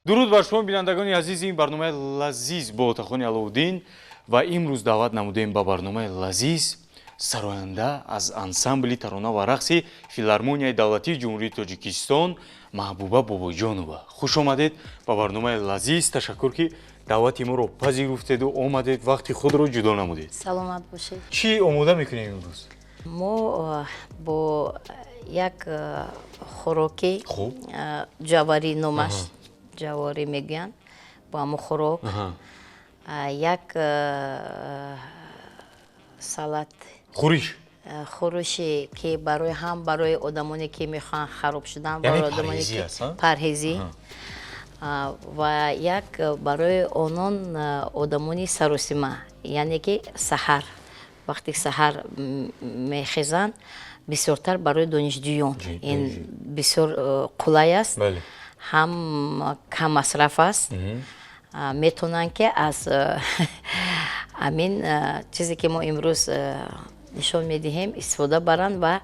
Дуруд бар шумо, бинандагони азизи ин барномаи лазиз бо Отахони Аловуддин. Ва имрӯз даъват намудем ба барномаи лазиз сароянда аз ансамбли тарона ва рақси Филармонияи давлатии Ҷумҳурии Тоҷикистон Маҳбуба Бобоҷонова. Хуш омадед ба барномаи лазиз. Ташаккур, ки даъвати моро пазируфтеду омадед, вақти худро ҷудо намудед. Саломат бошед. Чӣ омода мекунем имрӯз? Мо бо як хӯроки хуб ҷаварӣ, номаш ҷаворӣ мегӯянд, бо ҳамун хӯрок як салат. Хӯриш. Хӯришe, ки барои ҳам барои одамоне, ки мехоҳанд хароб шудан, барои одамоне, ки парҳезӣ, ва як барои онон одамони саросима, яъне ки саҳар, вақте саҳар мехезанд, бисёртар барои донишҷӯён ин бисёр қулай аст, ҳам каммасраф аст. Метавонанд, ки аз ҳамин чизе, ки мо имрӯз нишон медиҳем, истифода баранд ва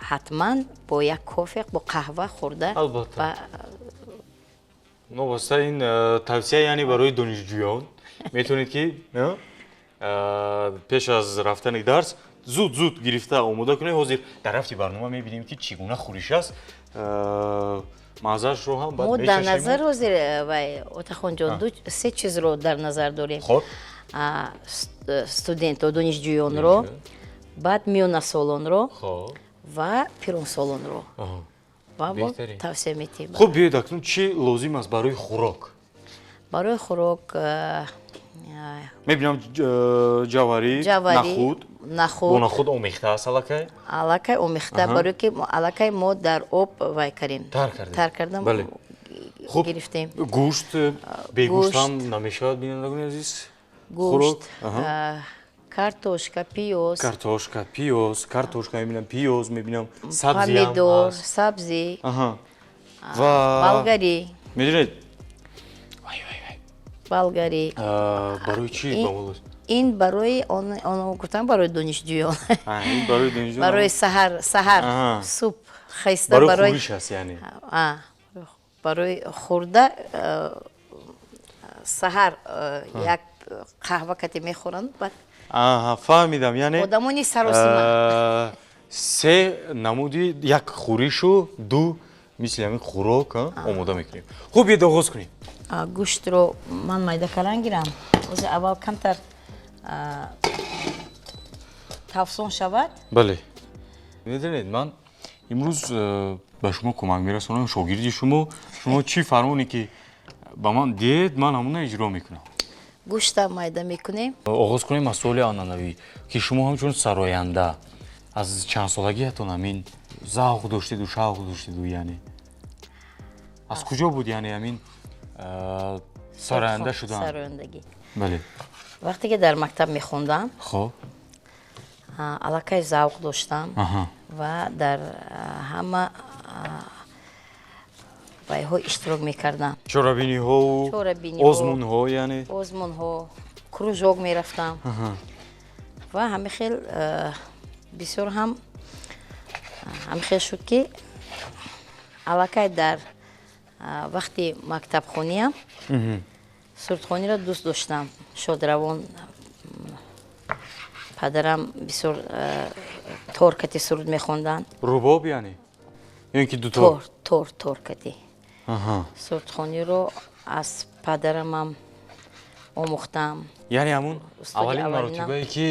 ҳатман бо як кофе, бо қаҳва хӯрда. Албатта, новобаста ин тавсия, яъне барои донишҷӯён метавонед, ки пеш аз рафтани дарс зуд зуд гирифта омода кунед. Ҳозир дар рафти барнома мебинем, ки чӣ гуна хӯриш аст, маззаашро ҳам. Мо дар назар ҳозир, вай, Отахонҷон, ду се чизро дар назар дорем: студентро, донишҷӯёнро, баъд миёнасолонро ва пиронсолонро ва мо тавсия медиҳем. Хуб, биёед, акнун чӣ лозим аст барои хӯрок? Барои хӯрок мебинам ҷаварӣ, нахуд. Нахуд. Бо нахуд омехта аст аллакай. Аллакай омехта, барое ки аллакай мо дар об вай кардем. Тар кардем. Тар кардам. Хуб. Гирифтем. Гӯшт, бегӯшт ҳам намешавад, бинандагони азиз. Гӯшт, картошка, пиёз. Картошка, пиёз, картошка мебинам, пиёз мебинам, сабзиам. Помидор, сабзӣ. Ва болгарӣ. Медонед? Болгарӣ. Барои чӣ? Ин барои он гуфтам, барои донишҷӯён. Барои донишҷӯён. Барои саҳар, саҳар субҳ хеста. Барои хӯриш аст яъне. Барои хӯрда саҳар як қаҳва кате мехӯранд, баъд. Фаҳмидам, яъне одамони саросима. Се намуди як хӯришу ду мисли ҳамин хӯрок омода мекунем. Хуб, биёед, оғоз кунем. Гӯштро ман майда кардан гирам. Ҳозир аввал камтар тафсон шавад. Бале, медонед, ман имрӯз ба шумо кӯмак мерасонам, шогирди шумо. Шумо чӣ фармоне ки ба ман диҳед, ман ҳамона иҷро мекунам. Гӯшта майда мекунем. Оғоз кунем аз суоли анъанавӣ, ки шумо ҳамчун сароянда аз чандсолагиятон ҳамин завқ доштеду шавқ доштеду, яъне аз куҷо буд, яъне ҳамин сароянда шудан? Сарояндагӣ? Бале. Вақте ки дар мактаб мехондам, аллакай завқ доштам ва дар ҳама вайҳо иштирок мекардам. Чорабиниҳоу озмунҳо яъне. Озмунҳо, кружок мерафтам ва ҳамин хел бисёр ҳам ҳамин хел шуд, ки аллакай дар вақти мактабхониам сурудхониро дӯст доштам. Шодравон падарам бисёр тор кати суруд мехонданд. Рубоб яъне ё ин ки дутор? Тор, тор кати сурудхониро аз падарамам омӯхтам. Яъне ҳамун аввалин маротибае, ки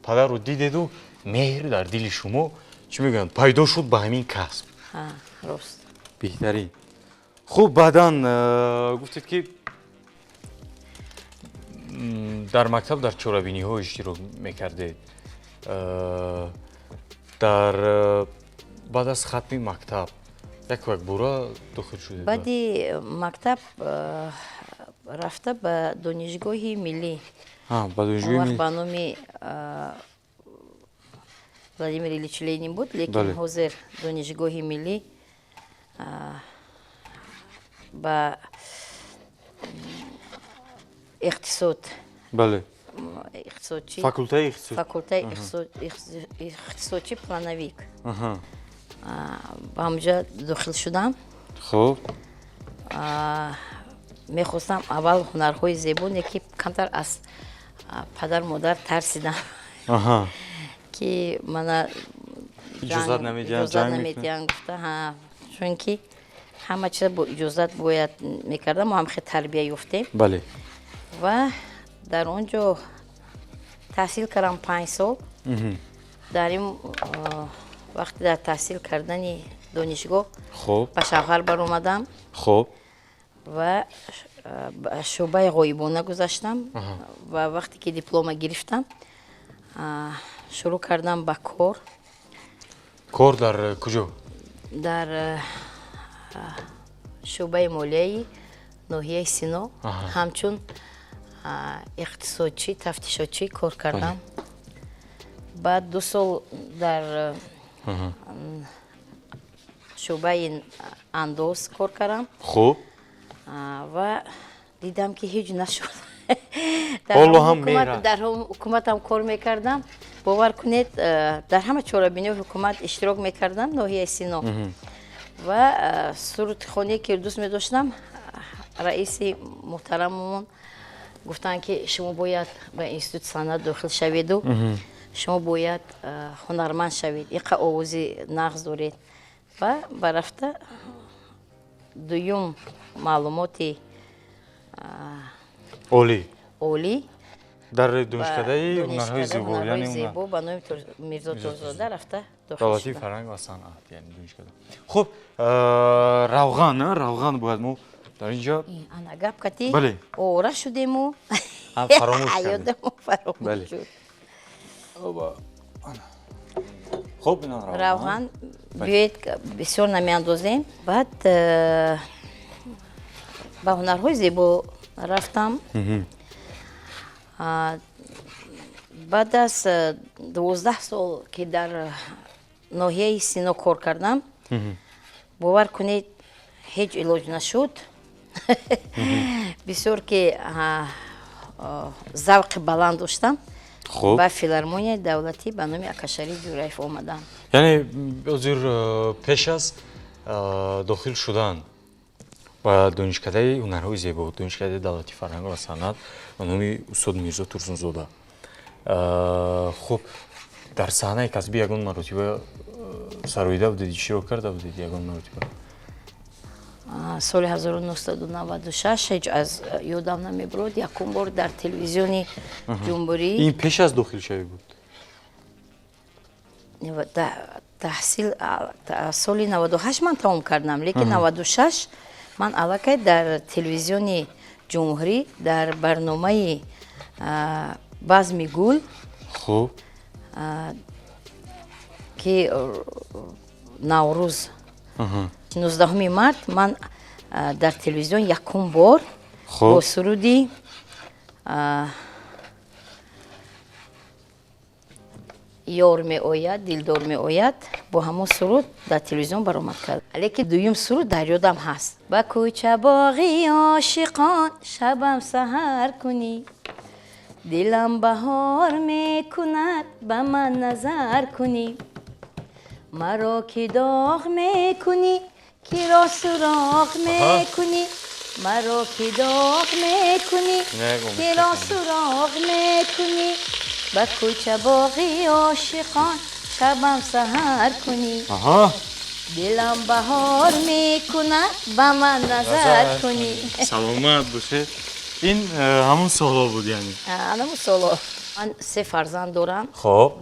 падарро дидеду меҳр дар дили шумо, чӣ мегӯянд, пайдо шуд ба ҳамин касб. Рост. Беҳтарин. Хуб, баъдан гуфтед, ки дар мактаб дар чорабиниҳо иштирок мекардед. Дар баъд аз хатми мактаб як якбора дохил шудед? Баъди мактаб рафта ба Донишгоҳи миллӣ. Ба донишгоҳи. Ба номи Владимир Ильич Ленин буд, лекин ҳозир Донишгоҳи миллӣ, ба иқтисод. Иқтисодчи. Факултаи иқтисод. Факултаи иқтисодчи, плановик, ба ҳамҷа дохил шудам. Хуб. Мехостам аввал ҳунарҳои зебо, ки камтар аз падар модар тарсидам, ки мана иҷозат намедиҳанд гуфта, чунки ҳама чиза бо иҷозат бояд мекардам. Мо ҳам хел тарбия ёфтем. Ва дар он ҷо таҳсил кардам 5 сол. Дар ин вақти дар таҳсил кардани донишгоҳ ба шавҳар баромадам ва ба шӯъбаи ғоибона гузаштам. Ва вақте ки диплома гирифтам, шурӯъ кардам ба кор. Кор дар куҷо? Дар шӯъбаи молияи ноҳияи Сино ҳамчун иқтисодчӣ, тафтишотчӣ кор кардам. Баъд 2 сол дар шӯъбаи андоз кор кардам. Ва дидам, ки ҳеҷ нашуд. Дар ҳукуматам кор мекардам. Бовар кунед, дар ҳама чорабиниҳои ҳукумат иштирок мекардам ноҳияи Сино. Ва сурудхоние ки дӯст медоштам, раиси муҳтарамамон гуфтанд, ки шумо бояд ба институти санъат дохил шаведу шумо бояд ҳунарманд шавед, иқа овози нағз доред. Ва барафта дуюм маълумоти олӣ. Олӣ. Дар донишкадаи ҳунарҳои зебо, яъне зебо ба номи Мирзо Турсунзода рафта дохил. Давлатии фарҳанг ва санъат, яъне донишкада. Хуб, равған бояд мо дар инҷо. Ана гап кати ора шудему фаромӯш. Ёдамо фаромӯш шуд. Хуб. Равған биёед, бисёр намеандозем. Баъд ба ҳунарҳои зебо рафтам. Баъд аз 12 сол, ки дар ноҳияи Сино кор кардам, бовар кунед, ҳеҷ илоҷ нашуд. Бисёр ки завқи баланд доштам, ба филармонияи давлатӣ ба номи Акашариф Ҷураев омадам. Яъне ҳозир пеш аз дохил шудан ба донишкадаи ҳунарҳои зебо, донишкадаи давлатии фарҳанг ва санъат ба номи устод Мирзо Турсунзода, хуб, дар саҳнаи касбӣ ягон маротиба сароида будед, иштирок карда будед ягон маротиба? Соли 1996, ҳеҷ аз ёдам намебурод, якум бор дар телевизиони ҷумҳурӣ. Ин пеш аз дохилшавӣ буд? Таҳсил соли 98 ман тамом кардам, лекин 96 ман аллакай дар телевизиони ҷумҳурӣ дар барномаи «Базми гул», ки Наврӯз, 19 март, ман дар телевизион якум бор бо суруди «Ёр меояд, дилдор меояд», бо ҳамон суруд дар телевизион баромад кард. Лекин дуюм суруд дар ёдам ҳаст: «Ба кӯча боғи ошиқон шабам саҳар кунӣ, дилам баҳор мекунад, ба ман назар кунӣ, маро ки доғ мекунӣ, киро суроғ мекунӣ, маро ки доғ мекунӣ, киро суроғ мекунӣ, ба кӯча боғи ошиқон шабам саҳар кунӣ, дилам баҳор мекунад, ба ман назар кунӣ». Саломат бошед. Ин ҳамун солҳо буд, яъне? Ҳамун солҳо. Ман се фарзанд дорам.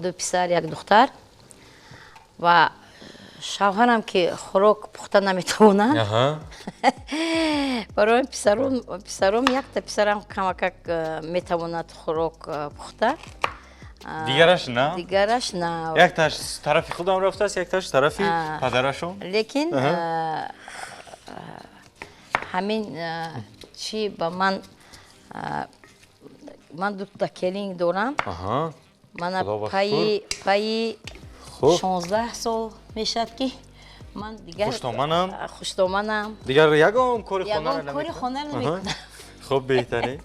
Ду писар, як духтар. Ва шавҳарам, ки хӯрок пухта наметавонад, барои писаром, якта писарам камакак метавонад хӯрок пухта. Дигараш на? Дигараш на. Якташ тарафи худам рафтааст, якташ тарафи падарашон. Лекин ҳамин чӣ ба ман, ман дута келин дорам. Мана пайи 16 сол мешавад, ки ман дигар Хуштоманам. Хуштоманам. Дигар ягон кори хона? Кори хона намекунам. Хуб, беҳтарин.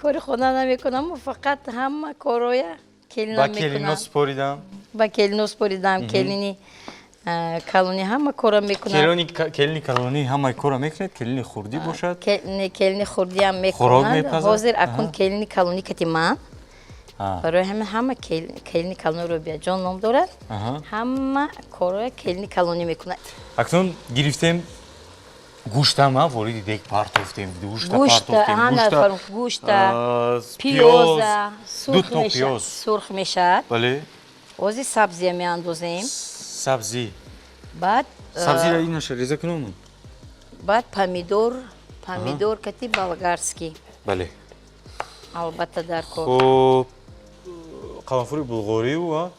Кори хона намекунам, фақат ҳама короя келинам. Ба келино супоридам. Ба келино супоридам. Келини Калони ҳама кора мекунад. Келини калони ҳама кора мекунад, келини хурдӣ бошад? Келини хурдиам мекунад. Ҳозир акун келини калони кати ман. Барои ҳамин ҳама келини калони Рӯбияҷон ном дорад. Ҳама корро келини калонӣ мекунад. Акнун гирифтем гӯштама вориди дег партофтем. Гӯшта партофтем. Гӯшта, пиёза, сурх мешавад. Бале. Ҳозир сабзия меандозем. Сабзӣ. Баъд сабзиро инаша реза кунам? Баъд помидор, помидор кати болгарский. Бале. Албатта дар кор. Хуб, қаламфури булғорию,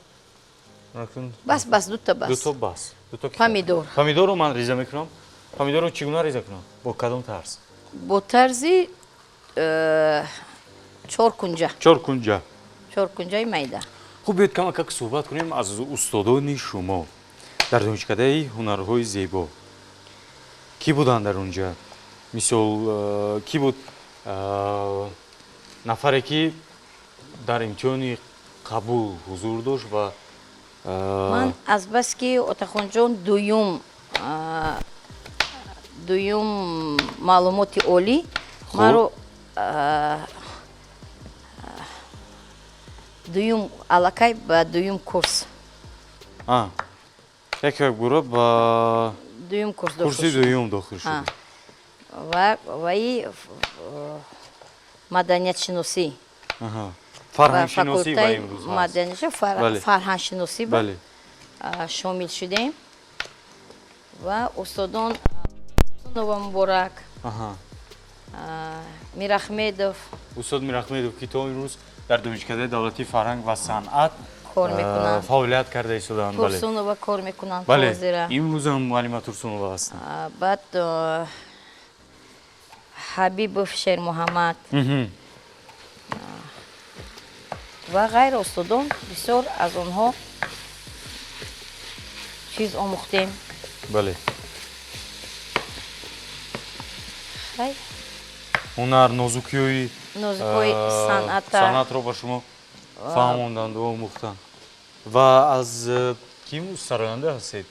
бас, бас, дута бас. Дуто бас. Помидор. Помидорро ман реза мекунам. Помидорро чӣ гуна реза кунам? Бо кадом тарз? Бо тарзи чоркунҷа. Чоркунҷа. Чоркунҷаи майда. Хуб, биёед камакак суҳбат кунем аз устодони шумо дар донишкадаи ҳунарҳои зебо. Кӣ буданд дар онҷа? Мисол, кӣ буд нафаре, ки дар имтиҳони қабул ҳузур дошт ва ман азбаски Отахонҷон дуюм маълумоти олӣ маро дуюм аллакай ба дуюм курс. Як як бура ба дуюм курс курси дуюм дохил шуд. Ваи маданиятшиносӣ. Фарҳангшиносӣ ба имрӯз ҳаст. Фарҳангшиносӣ шомил шудем ва устодон Нова Муборак, Мирахмедов. Устод Мирахмедов, ки то имрӯз дар донишкадаи давлатии фарҳанг ва санъат кор мекунанд, фаъолият карда истоданд. Турсунова кор мекунанд. Бале, имрӯзам муаллима Турсунова ҳастанд. Баъд Ҳабибов Шермуҳаммад ва ғайра устодон, бисёр аз онҳо чиз омӯхтем. Бале. Ҳунар, нозукиҳои санъатро ба шумо фаҳмонданду омӯхтанд. Ва аз ким сароянда ҳастед?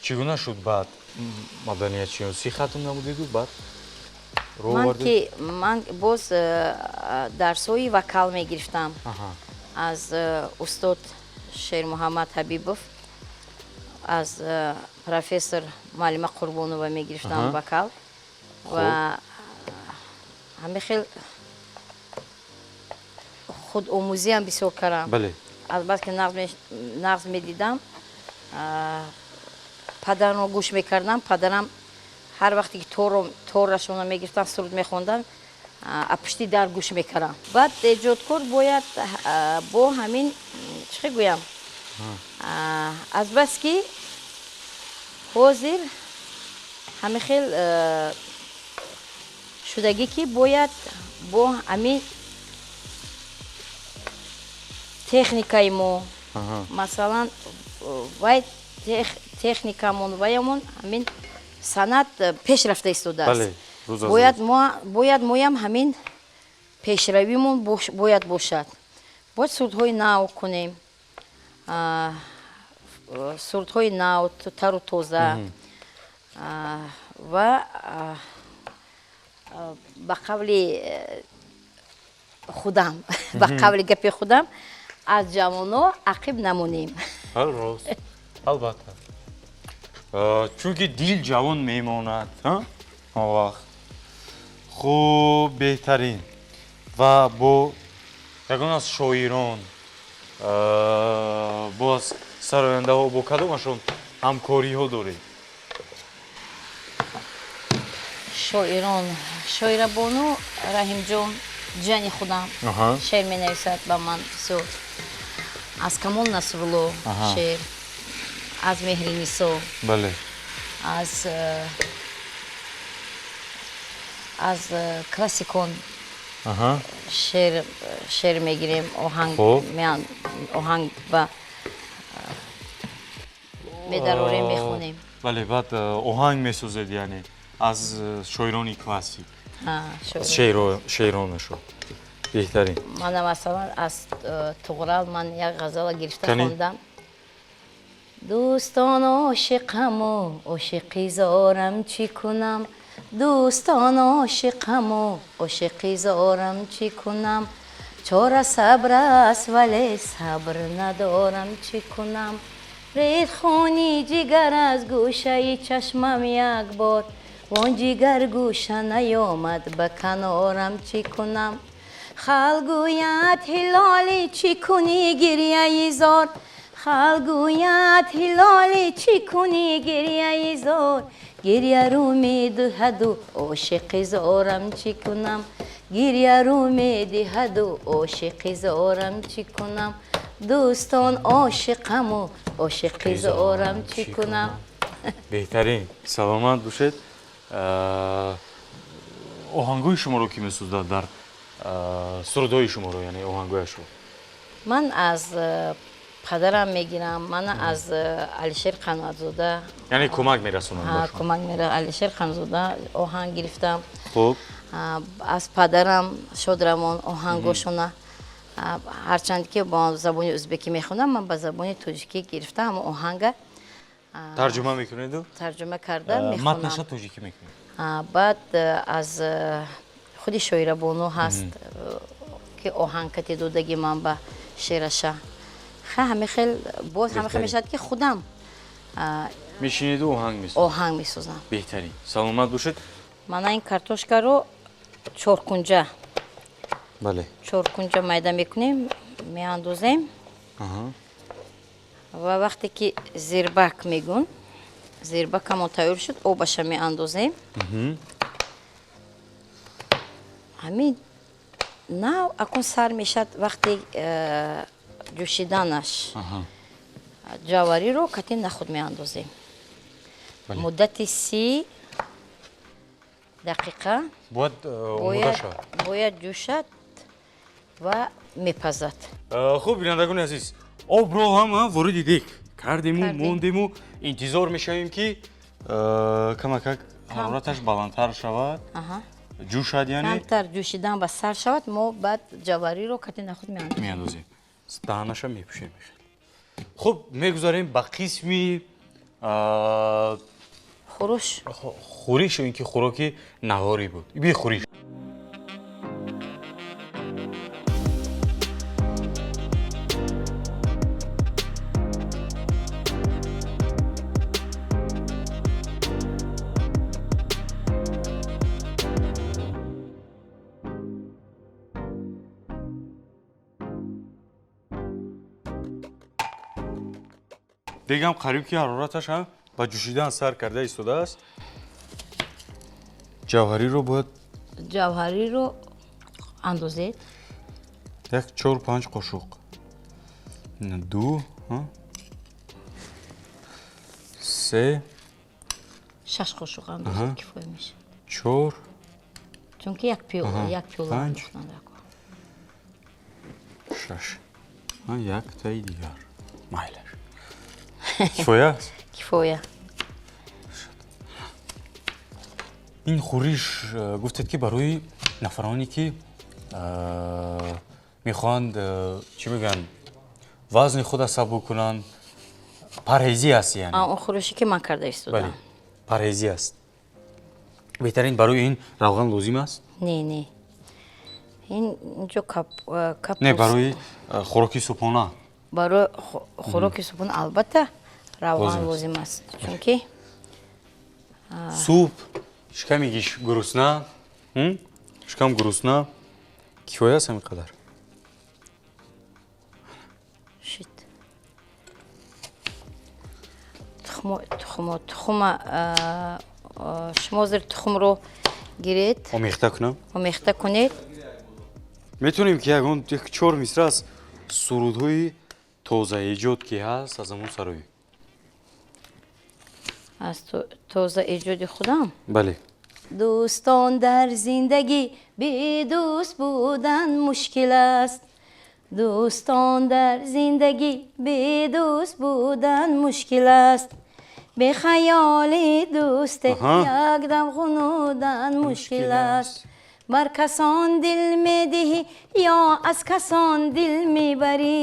Чӣ гуна шуд баъд маданиятшиносӣ хатм намудиду баъд ки ман боз дарсҳои вокал мегирифтам аз устод Шермуҳаммад Ҳабибов, аз профессор муаллима Қурбонова мегирифтам вокал ва ҳамин хел худомӯзиам бисёр кардам. Азбаски нағз медидам, падарамро гӯш мекардам. Падарам ҳар вақте ки торашонро мегирифтам, суруд мехондам, пушти дар гӯш мекардам. Баъд эҷодкор бояд бо ҳамин чӣ хел гӯям, азбаски ҳозир ҳамин хел шудагӣ, ки бояд бо ҳамин техникаи мо, масалан, вай техникамон, ваямон ҳамин санъат пеш рафта истодааст. Бояд моям ҳамин пешравимон бояд бошад. Бояд сурудҳои нав кунем, сурудҳои нав, тару тоза ва ба қавли худам, ба қавли гапи худам, аз ҷавоно ақиб намонем. Рост, албатта, чунки дил ҷавон мемонад он вақт. Хуб, беҳтарин. Ва бо ягон аз шоирон, бо аз сарояндаҳо, бо кадомашон ҳамкориҳо доред? Шоирон, Шоирабону Раҳимҷон, ҷани худам, шеър менависад ба ман бисёр. Аз Камол Насрулло шеър, аз Меҳринисо, аз классикон шеър мегирем, оҳанг ба медарорем, мехонем. Бале, баъд оҳанг месозед, яъне аз шоирони классик шеъронашо. Беҳтарин. Мана, масалан, аз Туғрал ман як ғазала гирифта хондам. Дӯстон, ошиқаму ошиқи зорам, чӣ кунам? Дӯстон, ошиқаму ошиқи зорам, чӣ кунам? Чора сабр аст, вале сабр надорам, чӣ кунам? Рехт хуни ҷигар аз гӯшаи чашмам як бор, вон ҷигар гӯша наёмад ба канорам, чӣ кунам? Халқ гӯяд: ҳилолӣ, чӣ кунӣ гиряи зор? Халқ гӯяд: ҳилолӣ, чӣ кунӣ гиряи зор? Гиря рӯ медиҳаду ошиқи зорам, чӣ кунам? Гиря рӯ медиҳаду ошиқи зорам, чӣ кунам? Дӯстон, ошиқаму ошиқи зорам, чӣ кунам? Беҳтарин, саломат бошед. Оҳангҳои шуморо кӣ месозад дар сурудҳои шуморо, яъне оҳангҳояшро? Ман аз падарам мегирам, ман аз Алишер Қаноатзода. Яъне кӯмак мерасонанд? Кӯмак мера. Алишер Қаноатзода оҳанг гирифтам. Хуб. Аз падарам Шодравон оҳангошона, ҳарчанд ки бо забони ӯзбекӣ мехонам, ман ба забони тоҷикӣ гирифтам ҳама оҳанга. Тарҷума мекунеду? Тарҷума карда мехонам. Матнаша тоҷикӣ мекунед? Баъд аз худи Шоирабону ҳаст, ки оҳангкати додаги ман ба шераша. Ҳаме хел боз ҳаме хел мешавад, ки худам мешинеду оҳанг месозед? Оҳанг месозам. Беҳтарин, саломат бошед. Мана ин картошкаро чоркунҷа, бале, чоркунҷа майда мекунем, меандозем ва вақте ки зирбак мегӯн, зирбакамон тайёр шуд, обаша меандозем. Ҳамин нав акун сар мешавад вақте ҷӯшиданаш, ҷавариро кати нахуд меандозем. Муддати 30 дақиқа бояд омода шавад. Бояд ҷӯшад ва мепазад. Хуб, бинандагони азиз, обро ҳам вориди дег кардему, мондему, интизор мешавем, ки камакак ҳарораташ баландтар шавад, ҷӯшад, яъне. Камтар ҷӯшидан ба сар шавад, мо баъд ҷавариро кати нахуд меандозем. Меандозем, даҳанаша мепӯшем. Хуб, мегузарем ба қисми хӯриш. Хӯриш ё ин ки хӯроки наҳорӣ буд би хӯриш. Дегам қариб ки ҳарораташ ҳам ба ҷӯшидан сар карда истодааст. Ҷавҳариро бояд Ҷавҳариро андозед. Як чор панҷ қошуқ, ду, се. Шаш қошуқ андозед, кифоя мешавад. Чор. Чунки як пиёла. Панҷ, шаш, яктаи дигар майлаш. Кифоя аст? Кифоя. Ин хӯриш гуфтед, ки барои нафароне, ки мехоҳанд, чӣ мегӯянд, вазни худа сабук кунанд, парҳезӣ аст, яъне. Он хӯрише, ки ман карда истодам. Парҳезӣ аст, беҳтарин. Барои ин равған лозим аст? Не, не, ин инҷо кап. Не, барои хӯроки субҳона. Барои хӯроки субҳона албатта равған лозим аст, чунки субҳ шиками гурусна, шикам гурусна, кифоя аст ҳамин қадар. Шит. Тухма шумо зир тухмро гиред. Омехта кунам? Омехта кунед. Метавонем, ки ягон як чор мисра аз сурудҳои тозаэҷод, ки ҳаст, аз ҳамон сароем? Аз тозаэҷоди худам? Бале. Дӯстон, дар зиндагӣ бедӯст будан мушкил аст. Дӯстон, дар зиндагӣ бедӯст будан мушкил аст. Бехаёли дӯсте якдам ғунудан мушкил аст. Бар касон дил медиҳӣ ё аз касон дил мебарӣ,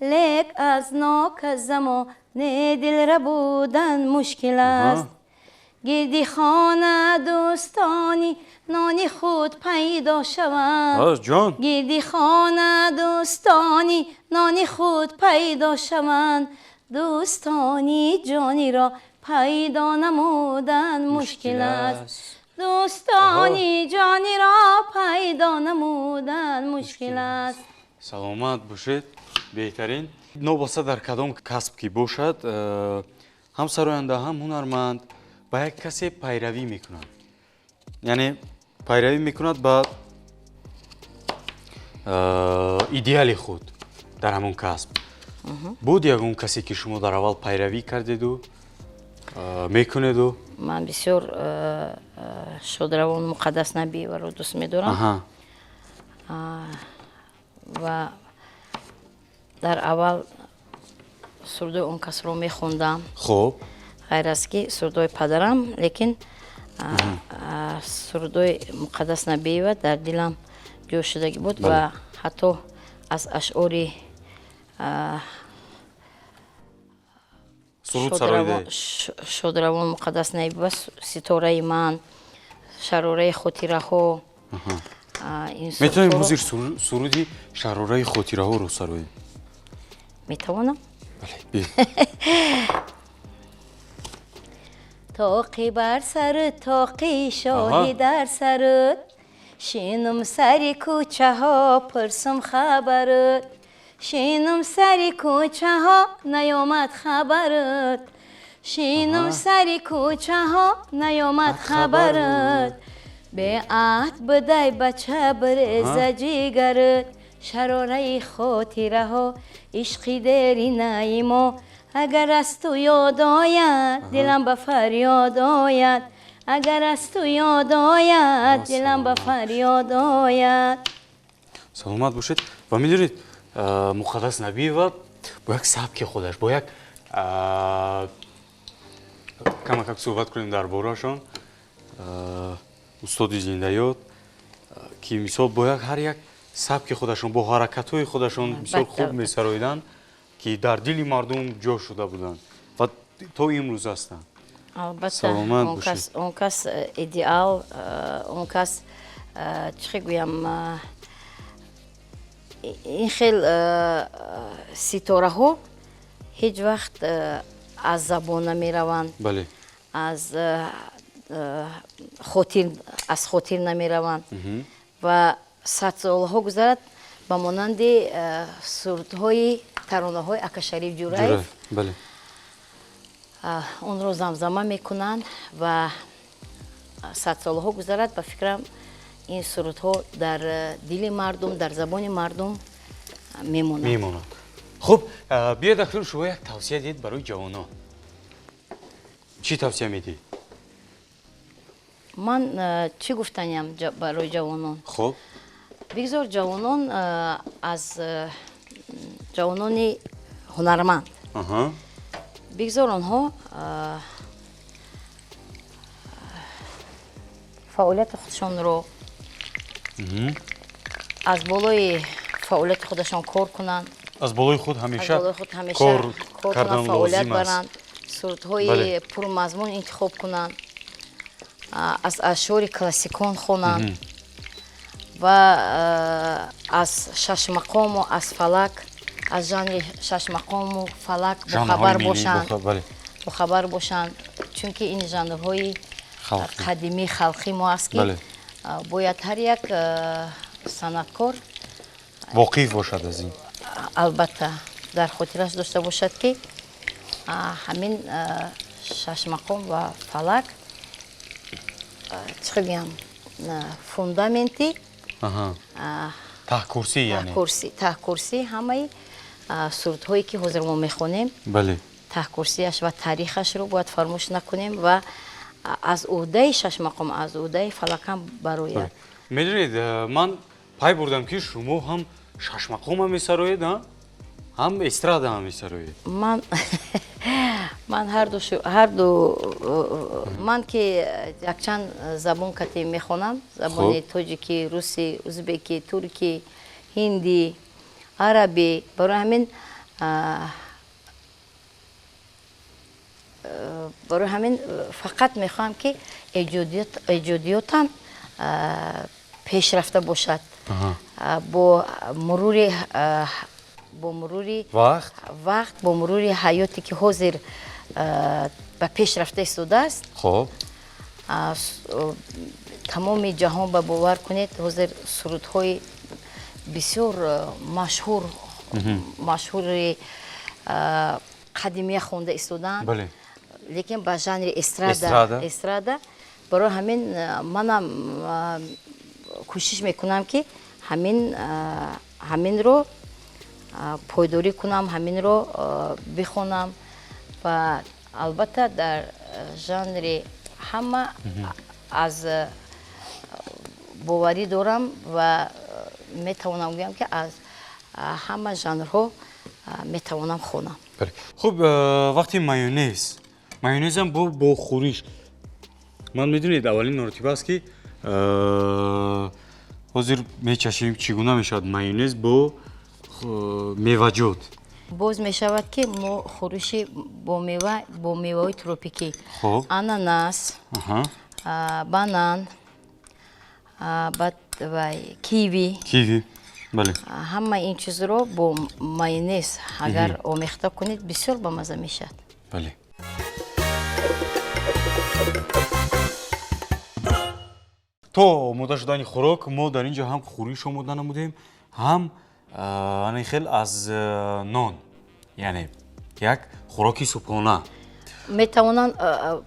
лек аз нокас замона. Не дил рабудан мушкил аст. Гирди хона дӯстони нони худ пайдо шаванд. Гирди хона дӯстони нони худ пайдо шаванд. Дӯстони ҷониро пайдо намудан мушкил аст. Дӯстони ҷониро пайдо намудан мушкил аст. Саломат бошед, беҳтарин. Новобаста дар кадом касб ки бошад, ҳам сароянда, ҳам ҳунарманд ба як касе пайравӣ мекунад, яъне пайравӣ мекунад ба идеали худ дар ҳамон касб. Буд ягон касе, ки шумо дар аввал пайравӣ кардеду мекунеду? Ман бисёр шодравон Муқаддас Набиеваро дӯст медорам ва дар аввал сурудои он касро мехондам. Хуб. Ғайр аз ки сурудои падарам, лекин сурудои Муқаддас Набиева дар дилам ҷой шудагӣ буд ва ҳатто аз ашъори шодравон Муқаддас Набиева «Ситораи ман», «Шарораи хотираҳо». Метавонем ҳозир суруди «Шарораи хотираҳоро» сароем? Метавонам. Тоқи бар сару тоқи шоҳӣ дар сарут, шинум сари кӯчаҳо пурсум хабарут, шинум сари кӯчаҳо наёмад хабарут, шинум сари кӯчаҳо наёмад хабарут, беаҳд будай бача биреза ҷигарут, шарораи хотираҳо ишқи деринаи мо, агар аз ту ёд ояд дилам ба фарёд ояд, агар аз ту ёд ояд дилам ба фарёд ояд. Саломат бошед. Ва медонед, Муқаддас Набиева бо як сабки худаш, бо як камакак суҳбат кунем дар бораашон, устоди зиндаёд, ки мисол бо як ҳар як сабки худашон, бо ҳаракатҳои худашон бисёр хуб месароиданд, ки дар дили мардум ҷо шуда буданд ва то имрӯз ҳастанд. Албатта, он кас идеал, он кас чӣ гӯям, ин хел ситораҳо ҳеҷ вақт аз забон намераванд, аз хотир намераванд ва садсолаҳо гузарад ба монанди сурудҳои таронаҳои Акашариф Ҷураев онро замзама мекунанд ва садсолаҳо гузарад, ба фикрам ин сурудҳо дар дили мардум, дар забони мардум мемонанд. Мемонанд. Хуб, биёед акнун шумо як тавсия диҳед барои ҷавонон. Чӣ тавсия медиҳед? Ман чӣ гуфтаниям барои ҷавонон? Хуб. Бигзор ҷавонон аз ҷавонони ҳунарманд, бигзор онҳо фаъолияти худшонро аз болои фаъолияти худашон кор кунанд, аз болои худ ҳамеша кор кунанд, фаъолият баранд, сурудҳои пурмазмун интихоб кунанд, аз ашъори классикон хонанд ва аз шашмақому аз фалак, аз жанри шашмақому фалак бохабар бошанд, чунки ин жанрҳои қадимии халқи мо аст, ки бояд ҳар як санъаткор воқиф бошад аз ин. Албатта, дар хотираш дошта бошад, ки ҳамин шашмақом ва фалак чӣ гӯям, фундаменти таҳкурсӣ, яъне таҳкурсӣ ҳамаи сурудҳое, ки ҳозир мо мехонем, таҳкурсиаш ва таърихашро бояд фаромӯш накунем ва аз ӯҳдаи шашмақом, аз ӯҳдаи фалакам барояд. Медонед, ман пай бурдам, ки шумо ҳам шашмақомам месароед, ҳам эстрада ҳам месароед. Ман ҳарду, ман ки якчанд забон кате мехонам, забони тоҷикӣ, русӣ, узбекӣ, туркӣ, ҳиндӣ, арабӣ, барои ҳамин Барои ҳамин фақат мехоҳам, ки эҷодиётам пешрафта бошад бо мурури вақт. Вақт, бо мурури ҳаёте, ки ҳозир ба пеш рафта истодааст. Тамоми ҷаҳон, ба бовар кунед, ҳозир сурудҳои бисёр машҳур, машҳури қадимия хонда истодаанд, лекин ба жанри эстрада. Эстрада. Барои ҳамин манам кӯшиш мекунам, ки ҳаминро пойдорӣ кунам, ҳаминро бихонам ва албатта дар жанри ҳама аз боварӣ дорам ва метавонам гӯям, ки аз ҳама жанрҳо метавонам хонам. Хуб, вақти майонезам бо хӯриш, ман, медонед, аввалин маротиба аст, ки ҳозир мечашем, чӣ гуна мешавад майонез бо меваҷот. Боз мешавад, ки мо хӯриши бо мева, бо меваҳои тропикӣ: ананас, банан, баъд вай киви. Киви, бале. Ҳама ин чизро бо майонез агар омехта кунед, бисёр бамаза мешавад. Бале. То омода шудани хӯрок мо дар ин ҷо ҳам хӯриш омода намудем, ҳам ана хел аз нон, яъне як хӯроки субҳона. Метавонанд.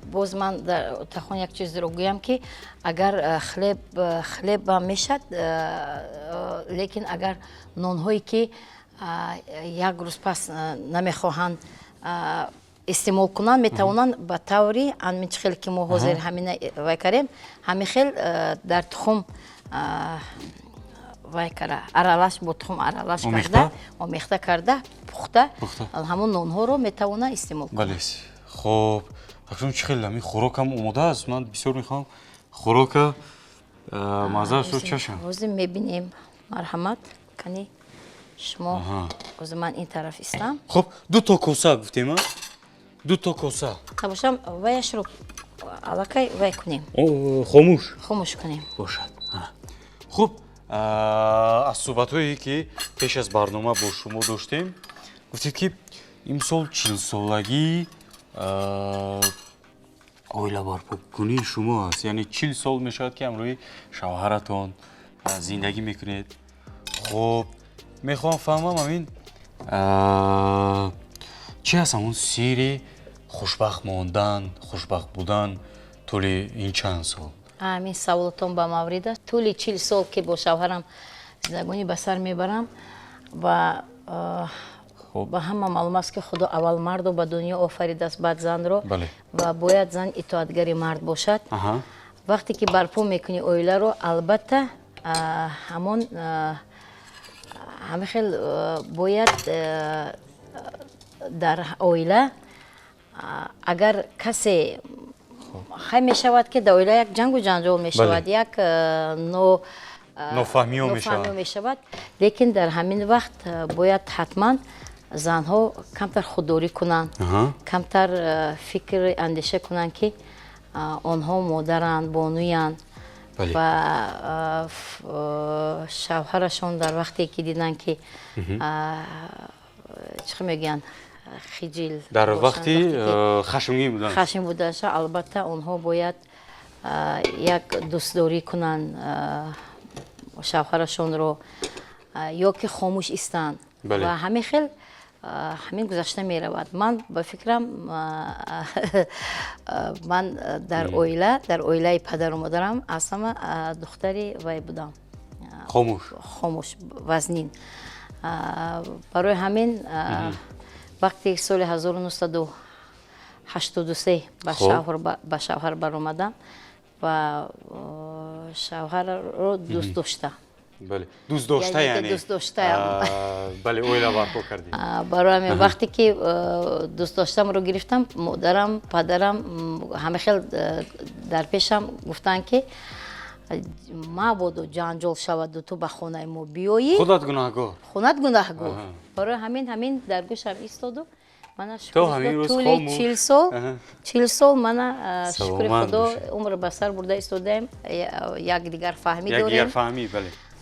Боз ман дар тахон як чизро гӯям, ки агар хлеб, хлебам мешад, лекин агар нонҳое, ки як рӯз пас намехоҳанд истеъмол кунанд, метавонанд ба таври ҳамин чӣ хел ки мо ҳозир ҳамина вай кардем, ҳамин хел дар тухм вай кара, аралаш, бо тухм аралаш карда, омехта карда, пухта, ҳамон нонҳоро метавонанд истеъмол кунанд. Бале, хоб, акнун чӣ хел ҳамин хӯрокам омода аст? Ман бисёр мехоҳам хӯрока маззаашро чашам. Ҳозир мебинем, марҳамат, кани шумо. Ҳозир ман ин тараф истам. Хуб, ду то коса гуфтем, ду то коса. Бошам, ваяшро аллакай вай кунем. Хомӯш. Хомӯш кунем. Бошад. Хуб, аз суҳбатҳое, ки пеш аз барнома бо шумо доштем, гуфтед, ки имсол 40-солагии оила барпокунии шумо аст, яъне 40 сол мешавад, ки ҳамроҳи шавҳаратон зиндагӣ мекунед. Хуб, мехоҳам фаҳмам, ҳамин чӣ аст ҳамон сирри хушбахт мондан, хушбахт будан тӯли ин чанд сол? Ҳамин саволотон ба маврид аст. Тӯли 40 сол, ки бо шавҳарам зиндагонӣ ба сар мебарам, ва ба ҳама маълум аст, ки Худо аввал мардро ба дунё офаридааст, баъд занро, ва бояд зан итоатгари мард бошад. Вақте ки барпо мекунӣ оиларо, албатта ҳамон ҳамин хел бояд дар оила агар касе хай мешавад, ки дар оила як ҷангу ҷанҷол мешавад, як нофаҳмиҳо. Мешавад, лекин дар ҳамин вақт бояд ҳатман занҳо камтар худдорӣ кунанд, камтар фикр, андеша кунанд, ки онҳо модаранд, бонуянд ва шавҳарашон дар вақте ки диданд, ки чӣ мегӯянд, хиҷил дар вақти хашмгин будан. Хашм будаша, албатта, онҳо бояд як дӯстдорӣ кунанд шавҳарашонро ё ки хомӯш истанд ва ҳамин хел ҳамин гузашта меравад. Ман ба фикрам, ман дар оила, дар оилаи падару модарам аз ҳама духтари вай будам. Хомӯш. Хомӯш, вазнин. Барои ҳамин вақте соли 1983 ба шавҳар баромадам ва шавҳарро дӯст дошта Бале, дӯст дошта, яъне дӯст доштаам. Бале, оила барпо кардед. Барои ҳамин вақте ки дӯст доштамро гирифтам, модарам, падарам ҳама хел дар пешам гуфтанд, ки мабодо ҷанҷол шаваду ту ба хонаи мо биёӣ, худат гунаҳгор. Худат гунаҳгор. Барои ҳамин дар гӯшам истоду. Мана тӯли 40 сол, 40 сол мана, шукри Худо, умр ба сар бурда истодаем, якдигарфаҳмӣ дорем.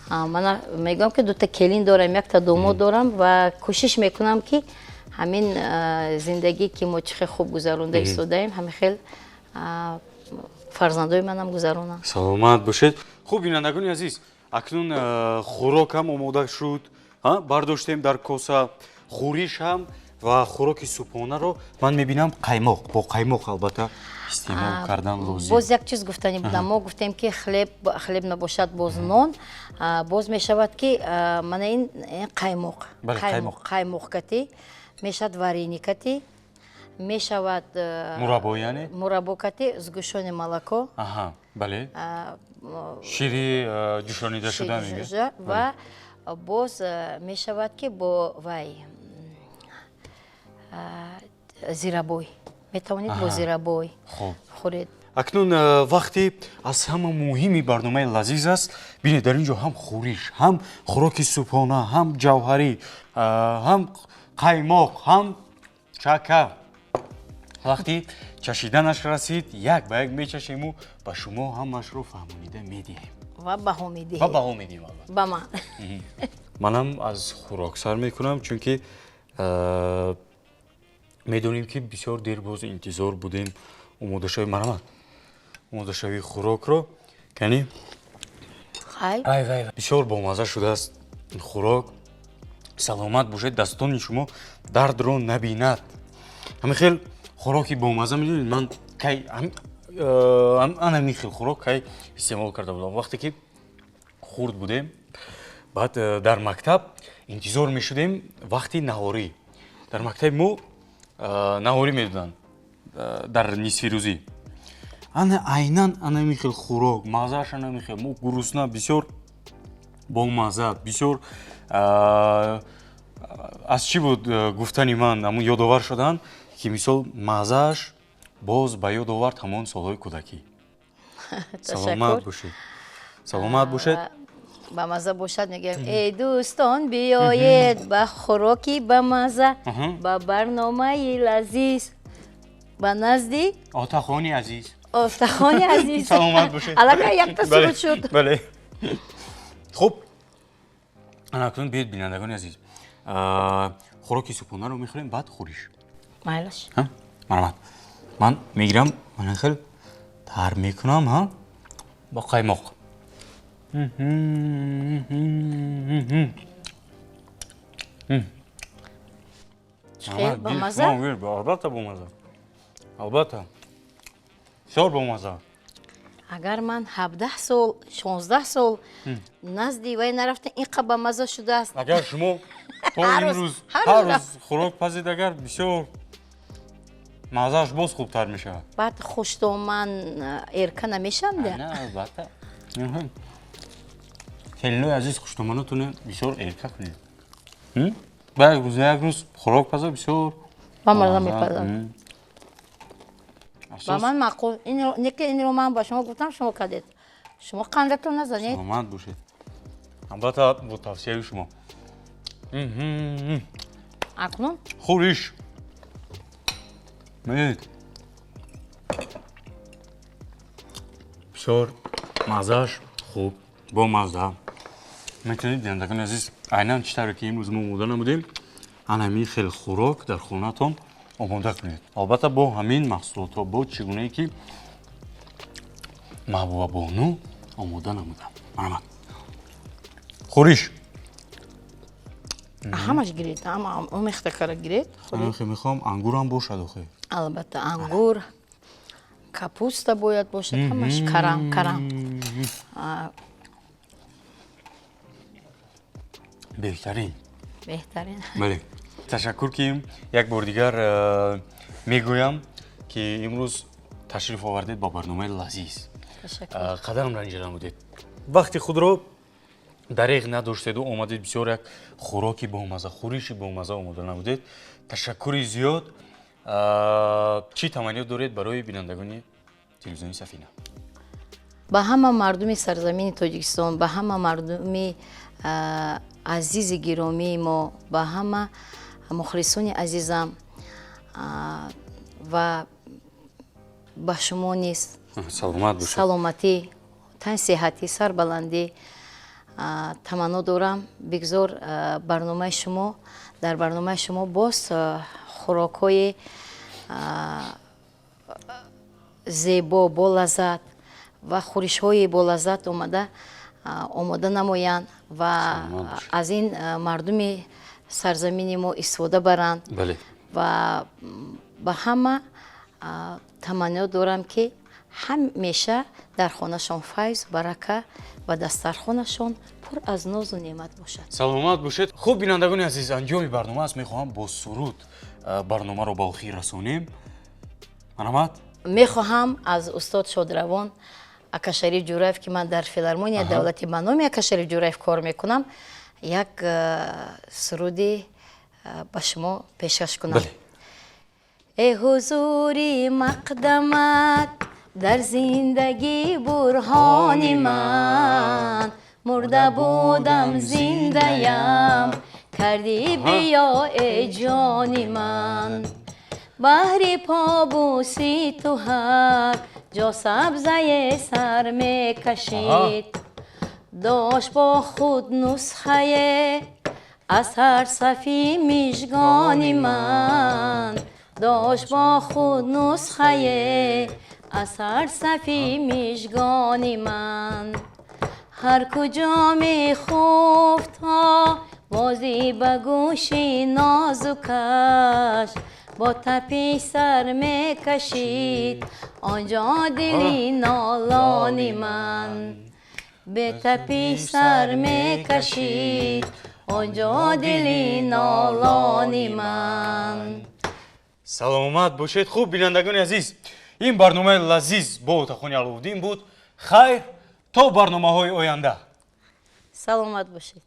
Мана мегӯям, ки дута келин дорам, якта домод дорам ва кӯшиш мекунам, ки ҳамин зиндагӣ, ки мо чӣ хел хуб гузаронда истодаем, ҳамин хел фарзандои манам гузаронанд. Саломат бошед. Хуб, бинандагони азиз, акнун хӯрок ҳам омода шуд, бардоштем дар коса хӯриш ҳам ва хӯроки субҳонаро. Ман мебинам, қаймоқ, бо қаймоқ албатта истеъмол кардан лозим. Боз як чиз гуфтанӣ будам. Мо гуфтем, ки хлеб, хлеб набошад, боз нон, боз мешавад, ки мана ин қаймоқ, қаймоқ кати мешавад, варенье кати мешавад. Мураббо яъне? Мураббо кати, сгущённое молоко. Аҳа, бале, шири ҷӯшонида шуда мега. Ва боз мешавад, ки бо вай зирабой метавонед, бо зирабой хӯред. Акнун вақте аз ҳама муҳими барномаи лазиз аст. Бинед, дар ин ҷо ҳам хӯриш, ҳам хӯроки субҳона, ҳам ҷавҳарӣ, ҳам қаймоқ, ҳам чака. Вақти чашиданаш расид, як ба як мечашему ба шумо ҳамашро фаҳмонида медиҳем. Ва баҳо медиҳем. Ва баҳо медиҳем, албатта. Ба ман. Манам аз хӯрок сар мекунам, чунки медонем, ки бисёр дер боз интизор будем омодашави, марҳамат, омодашавии хӯрокро. Кани, бисёр бомазза шудааст хӯрок. Саломат бошед, дастони шумо дардро набинад. Ҳамин хел хӯроки бомазза, медонед, ман кай ан ҳамин хел хӯрок кай истеъмол карда будам? Вақте ки хурд будем, баъд дар мактаб интизор мешудем вақти наҳорӣ. Дар мактаби мо наҳорӣ медоданд дар нисфирӯзӣ. Ана айнан анами хел хӯрок, маззааш анами хел. Мо гурусна, бисёр бомазза, бисёр. Аз чӣ буд гуфтани ман? Ҳамун ёдовар шудан, ки мисол маззааш боз ба ёд овард ҳамон солҳои кӯдакӣ. Саломат бошед, саломат бошед. Ба мазза бошад. Мегӯям: эй дӯстон, биёед ба хӯроки бамазза, ба барномаи лазиз, ба назди Отахони азиз. Отахони азиз. Саломат бошед. Аллакай якта суруд шуд. Бале, хуб, ана акнун биёед, бинандагони азиз, хӯроки субҳонаро мехӯрем, баъд хӯриш. Майлаш. Марҳамат, ман мегирам, мана хел тар мекунам, ҳа, бо қаймоқ. Бамазза? Албатта, бомазза, албатта, бисёр бомазза. Агар ман 17 сол, 16 сол назди вай нарафта, ин қа бамазза шудааст. Агар шумо то имрӯз ҳар рӯз хӯрок пазед, агар бисёр маззааш боз хубтар мешавад. Баъд хуштоман эрка намешавам. Албатта, келинои азиз, хуштоманотоне бисёр эрка кунед. Ба як рӯз, як рӯз хӯрок паза, бисёр. Бамазза мепазам. Ба ман маъқул неки инро ман ба шумо гуфтам, шумо кардед, шумо қандатон назанед. Саломат бошед, албатта, бо тавсияи шумо. Акнун хӯриш, медонед, бисёр маззааш хуб, бо мазза. Метавонед, бинандагони азиз, айнан чӣ тавре ки имрӯз мо омода намудем, ан ҳамин хел хӯрок дар хонатон омода кунед, албатта, бо ҳамин маҳсулотҳо, бо чӣ гунае ки Маҳбубабону омода намудам. Марҳамат, хӯриш. Ҳамаш гиред, ҳама омехта кара гиред. Мехоҳам ангурам бошад охе. Албатта, ангур, капуста бояд бошад, ҳамаш, карам, карам. Беҳтарин. Беҳтарин. Бале, ташаккур, ки як бор дигар мегӯям, ки имрӯз ташриф овардед ба барномаи лазиз, қадарам ранҷида намудед, вақти худро дареғ надоштеду омадед, бисёр як хӯроки бомазза, хӯриши бомазза омода намудед. Ташаккури зиёд. Чӣ таманниёт доред барои бинандагони телевизиони Сафина? Ба ҳама мардуми сарзамини Тоҷикистон, ба ҳама мардуми азизи гиромии мо, ба ҳама мухлисони азизам. Ва ба шумо низ Саломат бошед. Саломатӣ, тан сиҳатӣ, сарбаландӣ таманно дорам. Бигзор барномаи шумо, дар барномаи шумо боз хӯрокҳои зебо, болаззат ва хӯришҳои болаззат омада омода намоянд ва аз ин мардуми сарзамини мо истифода баранд. Ва ба ҳама таманно дорам, ки ҳамеша дар хонашон файз, барака ва дастархонашон пур аз нозу неъмат бошад. Саломат бошед. Хуб, бинандагони азиз, анҷоми барнома аст. Мехоҳам бо суруд барномаро ба охир расонем. Марҳамат. Мехоҳам аз устод шодравон Акашариф Ҷураев, ки ман дар филармонияи давлатӣ ба номи Акашариф Ҷураев кор мекунам, як суруди ба шумо пешкаш кунам. Э ҳузури мақдамат дар зиндагӣ бурҳони ман, мурда будам, зиндаям кардӣ, биё, э ҷони ман. Баҳри побӯси ту ҳар ҷо сабзае сар мекашид, дошт бо худ нусхае аз ҳар сафи мижгони ман, дошт бо худ нусхае аз ҳар сафи мижгони ман. Ҳар куҷо мехуфт овозе ба гӯши нозукаш, бо тапи сар мекашид он ҷо дили нолони ман, бе тапи сар мекашид он ҷо дили нолони ман. Саломат бошед. Хуб, бинандагони азиз, ин барномаи лазиз бо Отахони Аловуддин буд. Хайр, то барномаҳои оянда. Саломат бошед.